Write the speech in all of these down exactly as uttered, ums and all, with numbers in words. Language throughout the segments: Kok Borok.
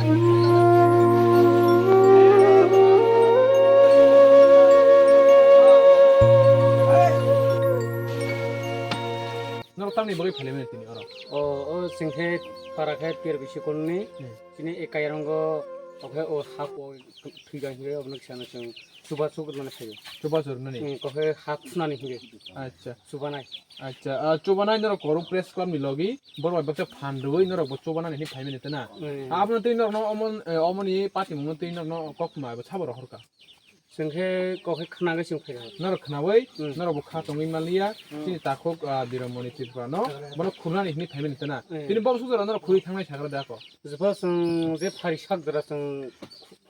Norok tamni bagwi phailaimani tini oro? O, o chwng khe para khe P R B C colony ni. Hmm. Chini e Kairango, o khe o hak o thwi jang hingke obono kisa no chwng chubachu rwnani phaio. Chubachu rwnani? Hmm, o khe hak sunani hingke. Acha. Chubanai. Acha, ah, chubanai norok kwrwng press club ni logi, borok bai baksa phan rwui norok bo chubanani hinwi phaimani tana. Hmm. Abono twi norokno omo, eh, omoni patimungno twi norokno kok ma bo sabo rohorkha. Chwng khe kok khe khna khe chwng phaikha. Norok khnaui, hmm, norok bo kha tongwi manliya, hmm, chini takhuk, ah, Biromoni Tripura no, hmm, bono khurnani hinwi phaimani tana. Hmm. Tini bo sujara norok khurui thangnai sagra da ko. Jepho chwng je phari sak jora chwng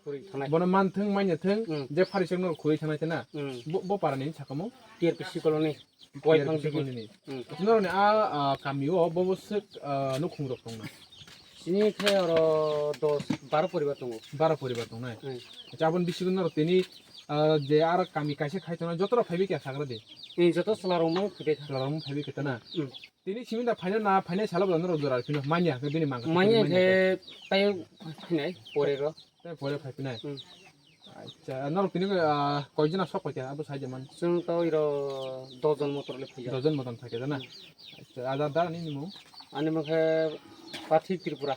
khurui thangnai. Bono manthwng, manya thwng, hmm, je phari sak norok khurui thangnai tana. Hmm. Bo, bo para ni sakamo? T R P C colony. Boy T R P C phang digi. Colony ni. Hmm. Norok ni a, ah, kami o bo bo swk, ah, nukhung rok tongna. Chini khe oro dos, baro poribar tongo. Baro poribar tongnai? Hmm. Acha, aboni bisingo norok tini, ah, je aro kami kaisa khai tongnai, joto rok phaibai khe sagra de? Hmm, joto chwla rok mung phaibai kha. Chwla rok mung phaibai khe tana? Hmm. Tini simi da phaina na phainai salo bo norok jora phino manya khe bini mangkha. Manya khe tai phainai pore ro. Tai pore phaipinai? Hmm. Acha, norok tini, ah, koi jona sok paikha abo sai de man? Chwng to iro dos jon motor le phaikha. Dos jon motor phaikha na? Hmm. Acha, ada da ni mung? Ani mung khe Pathik Tripura.